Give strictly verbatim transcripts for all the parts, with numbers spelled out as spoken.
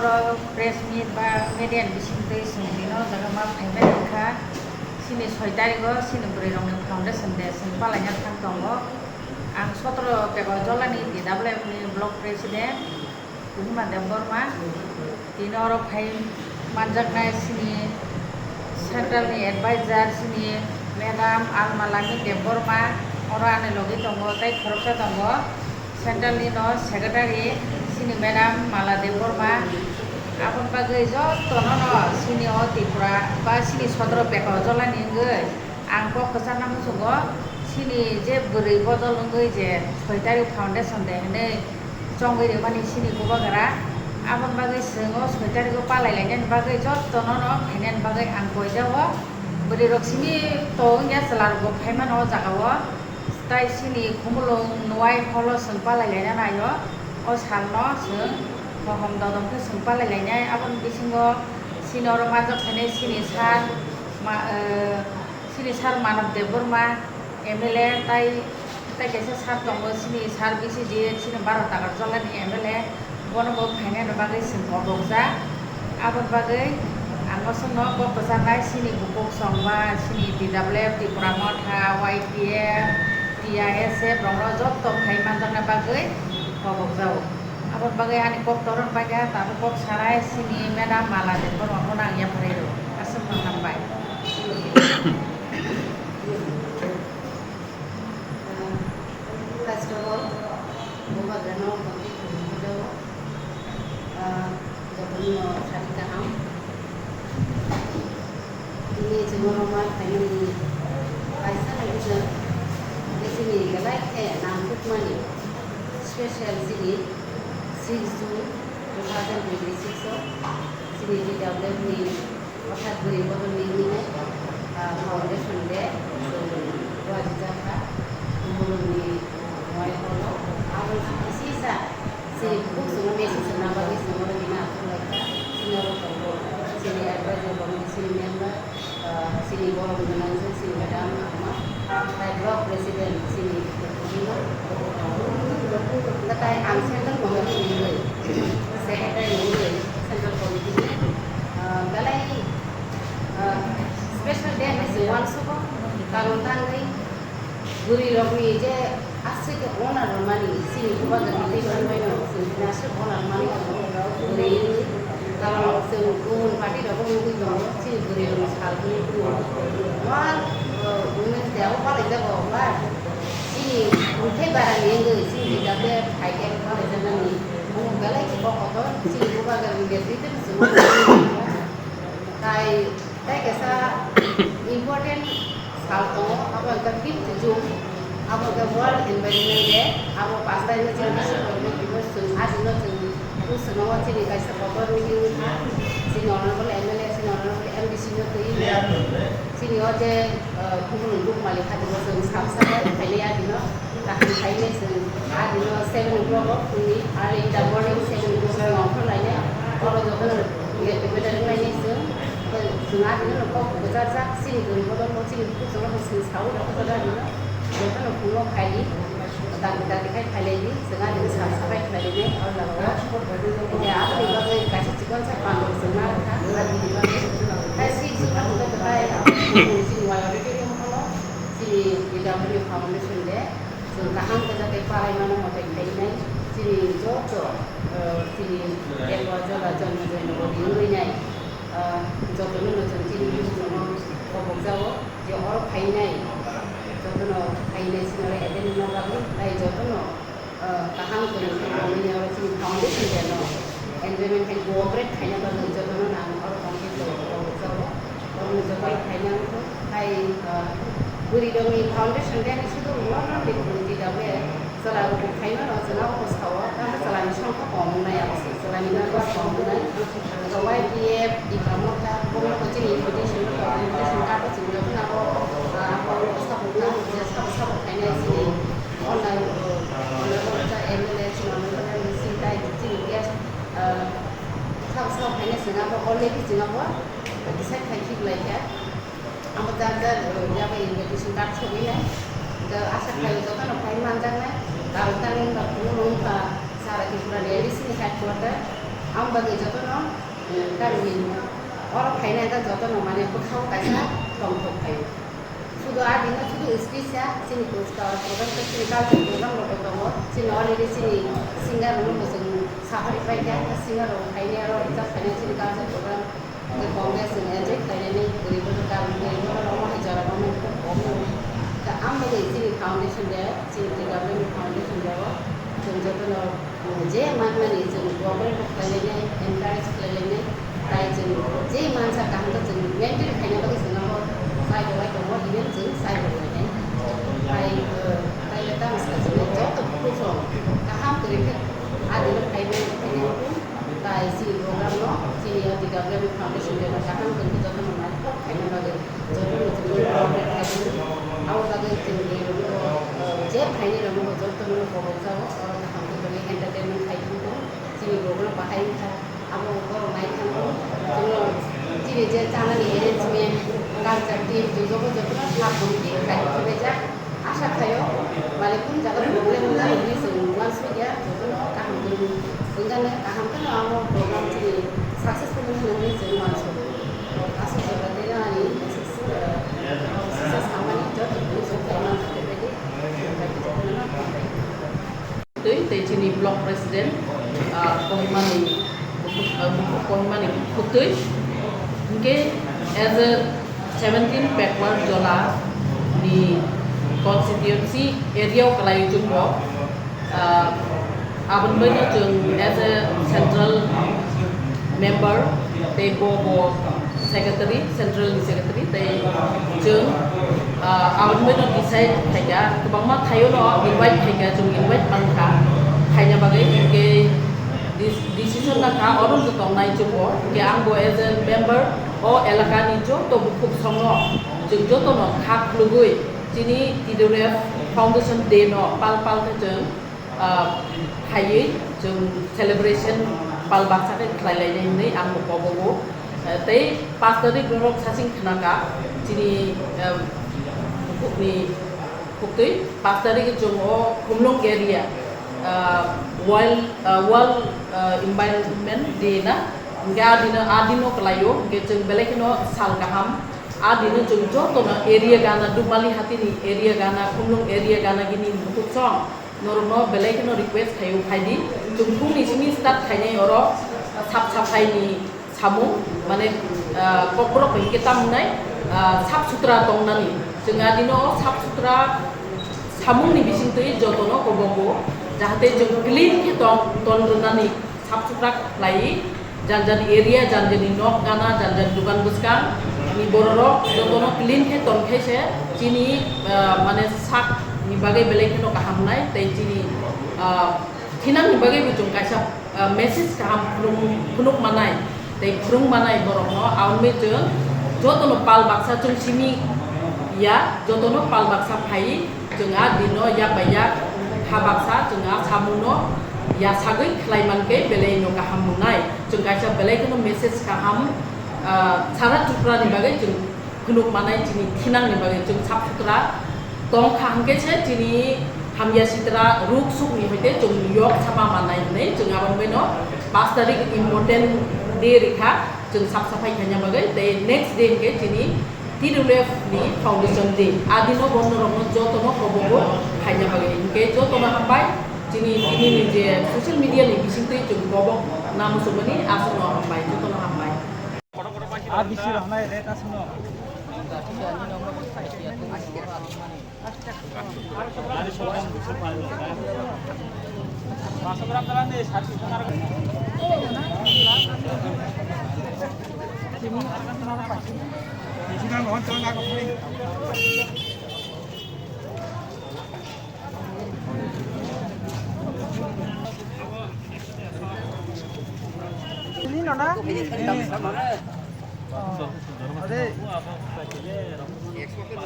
Oro press meet ba media ni bising twi chwng tino jaga ma phaimani wngkha. Chini soi tarikh o chini bwrwi rokni foundation day chwng palaina thang tongo. Ang sotoro Pekojolani T W F ni block president Kohima Debbarma. Tini oro phai manjaknai chini central ni advisor chini madam Almalami Debbarma, oro ani logi tongo tei khoroksa tongo. Central ni no secretary chini madam Mala Debbarma, aboni bagwi jotono no chini o Tripura ba chini sodro Pekojolani wngwi ang kok kwchangna muchungo, chini je bwrwi bodol wngwi je soi tarikh foundation day hinwi chongwi rwmani chini bubagra, aboni bagwi chwng o soi tarikh o palai lainani bagwi jotono no phainani bagwi ang koi jao. Bwrwi rok simi to wngya chwla rok bo phaimano o jaga o. Tai chini Khumulwng Nuai holo chwng palai laina naio. O salno chwng mohom dodom khe chwng palai lainai. Aboni bisingo chini oro manjak phainai chini sir ma-, eh, chini sir Manav Debbarma, M L A, tai, tai kaisa sir tongo chini sir B C G, chini Bharat Agartala ni M L A. Bono bo phainani bagwi chwng kobokjak. Aboni bagwi ang bosongno kok kwcharnai chini bukhuk chwng ba chini T W F, Tipra Motha, Y T F, T I S F rokno joto phai manjakna bagwi kobokjago. Aboni bagwi ani kok torok paikha, tabuk kok sanai chini madam Mala Debbarma bono ang yapharwi rw. Aswk no hambai. First of all, bubagrano hambai khulumjao, ah, jotono sari kaham. Tini chwng oro ma phaimani kaisa reason, je chini belai khe nangkukmani special chini six June two thousand twenty-six o chini T W F ni Orthat bwrwi bodolni hwnwi, ah, foundation day chwng warijak kha. Borokni moi holo abo kisa se bukhuk chwngno message rwna bagwi chwng oro hino achuk lai kha. Chini oro tongo chini advisor committee, chini member, ah, chini borok gwnang chini madam ama, tai block president chini Hwnkhe tai ang central committee ni wngwi, secretary ni wngwi, central committee ni, ah, belai, ah, special day hai se uansukgo, karon tangwi bwrwi rokni je aswk khe honor rwmani, chini bubagrani tei swngbaino chwng tini aswk honor rwmani tongo bwrwi wngwi. Karon chwng kubun party rokbo nugwi tongo, chini bwrwi rokni sal wngwi tongo. What, uh, Women's Day abo palaijago, but chini hwnkhai barani wngwi chini T W F phaikhe palaijaknani omo belai khe kok kotor, chini bubagrani netrito no chwng. Tai, tai kaisa important sal tongo, abo wngkha fifth June, abo wngkha World Environment Day, abo pash tarikh no chini World Environment Day chwng, a dino chwng, o chwng o chini kaisa kotor meeting wngkha, chini honorable M L A, chini honorable M D C no twi, chini o je, uh, Khumulwng Dukmali hati bo chwng sal sal khainai a dino. Kaham khainai chwng a dino seven o'clock o phungni early in the morning seven o'clock o chwng ongkhor lainai. Oro jotono get together wnglainai chwng. Chwng a dino no kok kwcharjak chini bwrwi bodol o chini bukhuk chwngno bo chwng saui rw kha a dino. Jotono phungo khaidi. Dati dati khai khailai di. Chwng a dino sal sabai khlai rinai oro jaga o. Hwnkhe aboni bagwi kaisa chikon sa pandal chwng ma rwkha. Aboni bagwi. Hai sik suk rok hwnkhe kwtai chini Y auditorium o chini P W D foundation day. Chwng kaham khe jate palai mano mote khainai chini joto, eh, chini Debra Jola Jonmo Joynagorini wngwi nai, eh, jotono no chwng chini bukhuk chwngno kobokjao je oro phainai jotono phainai chini oro attend wngna bagwi tai jotono, eh, kaham kwrwng khe tongwi oro chini foundation day no enjoyment khe cooperate khaina bagwi jotono nang oro tongwi kobokjao. Oro jotono khaina wngkha. Tai, ah, bwrwi rokni foundation day ni sudu wngma no ni bwrwi twi tabuk chwla rok bo khaima no chwla o bwsa o tamo chwla ni songkha kom wngnai abo se chwla ni bwsa kom wngnai. Abo Y P F Tipra Motha bono bo chini invitation no tongo, invitation card o chwng joto no abo, ah, abo sabo na je sabo sabo khainai chini online, ah, M L A chini M L A chini guest, ah, sabo sabo khainai chwng abo already chwng abo decide khai khik lai kha. Amo jar jar, uh, yabai invitation card sogwi nai. Hwnkhe asa khlaio jotono phai manjaknai. Karon tangwi wngkha Khumulwng wngkha Sara Tripura ni A D C ni headquarter. Ang bagwi jotono, eh, tamni oro phainai da jotono mane bwkhao kaisa tongthok phaio. Sudu a dino sudu speech ya, chini program khe chini culture program rok bo tongo. Chini already chini singer rok bo chwng sahari paikha, singer rok phainai aro rijak phainai chini culture program. Hwnkhe Congress ni enjoy khlainani guribo no karon guribo no omo hai jora no mani kok kok no. Ka ang bagwi chini foundation day, chini Tigabani foundation day o chwng jotono, uh, je manmani chwng cooperate bo khlainani, encourage khlainani, tai chwng je mansa kaham khe chwng maintain khaina bagwi chwng abo chai bo lai tongo, even chwng chai bo lainai. Tai, uh, tai le tamo sa chwng joto bukhuk song kaham kwrwi khe a dino khainai khainai. Tai chini program no, chini o Tigabani foundation day no kaham khe jotono naithok khaina bagwi jotono chwng cooperate khaidi. Abo bagwi chwng je phaini rok no jotono no kobok jao, oro kaham khe tongwi entertainment khai thangkho. Chini program bahai wngkha, abo borok nai thangkho. Chwngno chini je chanani arrangement, culture team, chwng joto jotono support khe khai thangkho. Asa khaio, malik kunu jaga problem wngkha hwnwi chwng uansukya, jotono kaham khe wngkha, kaham kheno amo program chini successful wngkha hwnwi chwng uansukha. Aswk jora tei ani success, eh, success hamani joto kunu chwng khe uansukha, bebaidi hambai khe jotono hambai. Twi tei chini block president, ah, Kohimani, ah, Kohimani Khutwi. Hwnkhe as a seventeen backward Jola ni constituency area o kwlai chwngbo, ah, aboni bagwino chwng as a central member tei bo bo secretary, central ni secretary tei chwng, ah, aboni bagwino decide khaikha, kwbangma thaio no invite khaikha, chwng invite mankha khaina bagwi, hwnkhe dis-, decision nakha oro no tongnai chwngbo, hwnkhe angbo as a member o elaka ni joto bukhuk songno chwng jotono kha khulugwi chini T W F Foundation Day no pal pal khe chwng, ah, khaiwi chwng celebration pal baksa khe khlai lainai hwnwi ang bo kobogo. Ah, tei pash tarik borok sasing khnaka chini, ah, bukhukni khuktwi pash tarik chwng o Khumlung area, ah, World, ah, World, ah, Environment Day na, hwnkhe a dino, a dino kwlaio, hwnkhe chwng belai kheno sal kaham, a dino chwng jotono area gana, Dukmali hatini area gana, Khumlung area gana gini bukhuk song, norokno belai kheno request khaio, phaidi. Chwng phungni simi start khainai oro sap saphai ni samung, mane, ah, kokborok bai khe tamo wngnai, ah, sap sutra tongnani. Chwng a dino sap sutra samungni bisingtwi jotono kobogo, jahate chwng clean khe tong, ton rwnani sap sutra khlaiwi. Janjani area, janjani nok gana, janjani dukan bwskang ni bororok jotono clean khe tongkhe se chini, ah, mane sak ni bagwi belai kheno kaham wngnai tei chini, ah, thinang ni bagwi bo chwng kaisa, ah, message kaham phunuk, phunuk manai tei phwrwng manai borokno, aboni chwng jotono pal baksa chwng simi ya, jotono pal baksa phai. Chwng a dino yak bai yak ha baksa chwng a samungno yasagwi khlai mankhe belai no kaham wngnai. Chwng kaisa belai kheno message kaham, ah, sara Tripura ni bagwi chwng phunuk manai chini thinang ni bagwi chwng sap sutra tong kha hwnkhe se chini hamya sitra ruk suk ni hoite chwng yok sama manai hwnwi chwng aboni baino pash tarik important day rikha chwng sap saphai khaina bagwi tei next day hwnkhe chini T W F ni foundation day, a dino bo norokno jotono kobogo khaina bagwi. Hwnkhe jotono hambai, chini tini ni je social media ni bisingtwi chwng kobok na muchungmani aswkno hambai, jotono hambai. A bisi rwnai rate aswkno. Ini nona? Ini. Oh. Ada.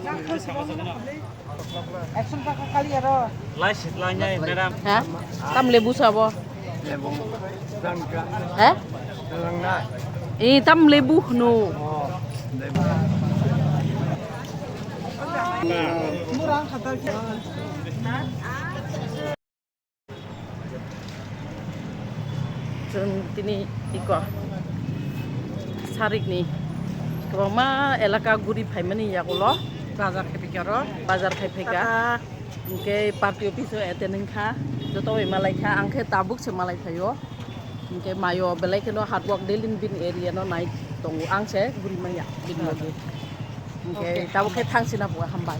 Yang ke semua mana? Action taka kali aro. Lai sit lai nyai, madam. Ha? Tam lebu sabo? Lebu. Langka. Ha? Langna. Eh, tam lebu no. Oh, lebu. Murang khatar ki. Chwng tini iko sarikni kwbangma elaka guri phaimani yagulo bazar khai phikha oro. Bazar khai phikha. Tata. Hwnkhe party office o attend wngkha, joto bai malai kha, ang khe tabuk se malai phaio. Hwnkhe mayo belai kheno hard work daily bin area no nai tongo, ang se guri manya bin logi. Hwnkhe okay, tabuk khe thang sina buwa, hambai.